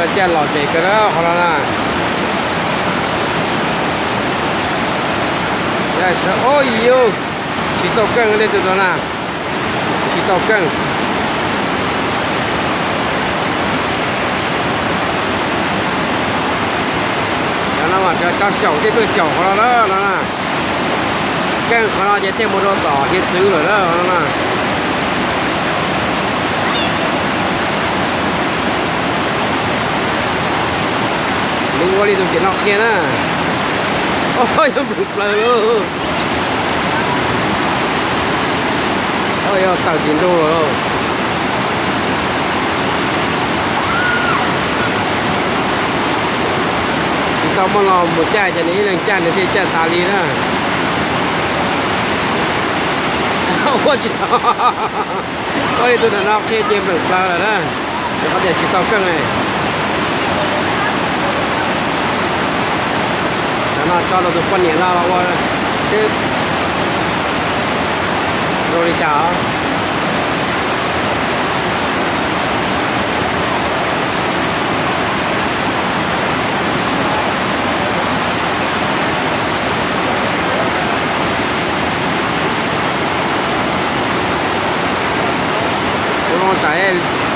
Caj los ces kawg qhov no na. Ov yus, tsis tau keej li tus no na. Tsis tau keej. Cov no mas cov xyaum tej tuaj xyaum qhov no na no na. Keej qhov no ces thiaj mus rau tom hiav txwv lawm na no na. Nws ua li tus tim no qhia na. Ov, yog npleem plaws lauj. Ov, yog tawm tim ntug lauj. Tsis tau muaj los mus caij ces nws ib leeg caij nws thiaj caij tas li na. Ua tsis tau. Ov, yog tus ntawm no qhia ces npleem plaws lawm na. Ces qhov tias tsis tau keej. Cov no tso rau tus poj niam no los ua seb zoo li cas os. Kuv zoo tsam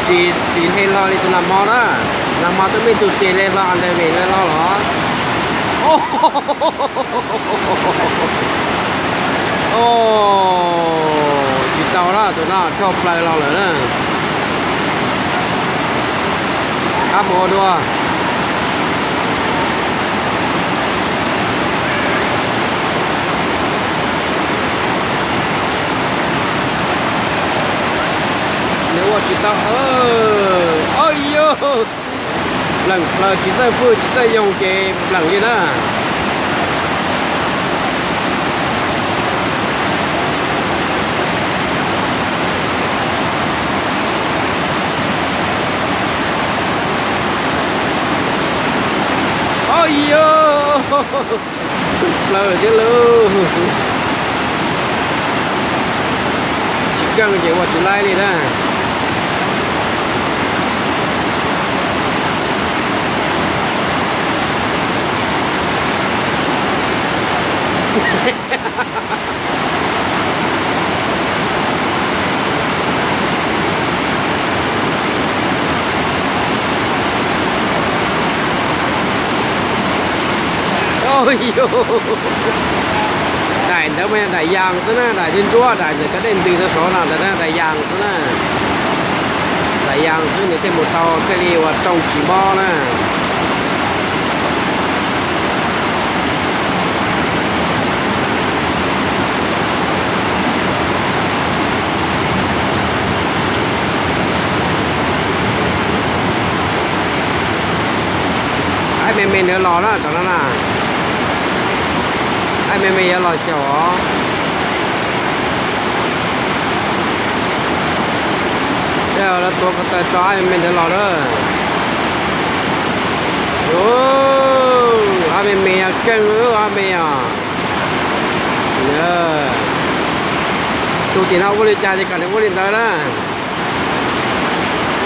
tsis, tsis hle hlo li tus nag hmo na. Nag hmo twb muaj ib tug tsis hle hlo, Andrew hle hlo los. Ov, tsis tau na, tus no rhoj plaws los lawm na. Qab mus ua dua. Nws ua tsis tau. Ov yus, npleem plaws, tsis txawj fwj tsis txawj yoog ces npleem li na. Ov yus, plaws thiab lauj. Tsis keej ces ua tsis laib li na. Ov yus, daim ntawd mas yog daim yas xwb na, daim ntsuab ntsuab, daim ntawm cov dej ntws rau saud no ntawd na, daim yas xwb na. Daim yas xwb nws thiaj mus tau thiaj li ua rooj tsis mob na. Aib me me ntawd los na, tam no na. Aib me me yuav los xyaum os. Tej lawv tuav ko taw tso aib me me ntawd los lawm. Aib me me keej, aib me os. Tus tim no ua li cas ces kom nws ua li ntawd na.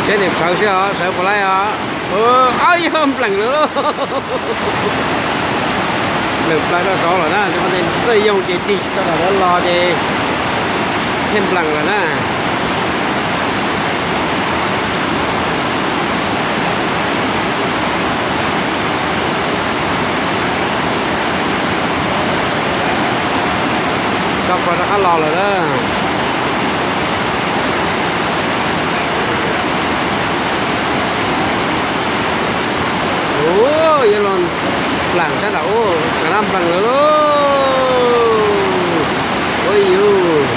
Seb nws sawv seb os, sawv puas laib os. Ov yus, npleem lawm lauj. Npleem plaws rau saud lawm na, tsis txawj yoog ces tig tsis tau tom ntawd los ces thiaj npleem lawm na. Tso plaws rov qab los lawm na. Ub, yuav los npleem sab nram ub, sab npleem lawm lauj. Ua yus.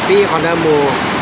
Pib qhov ntawd mus.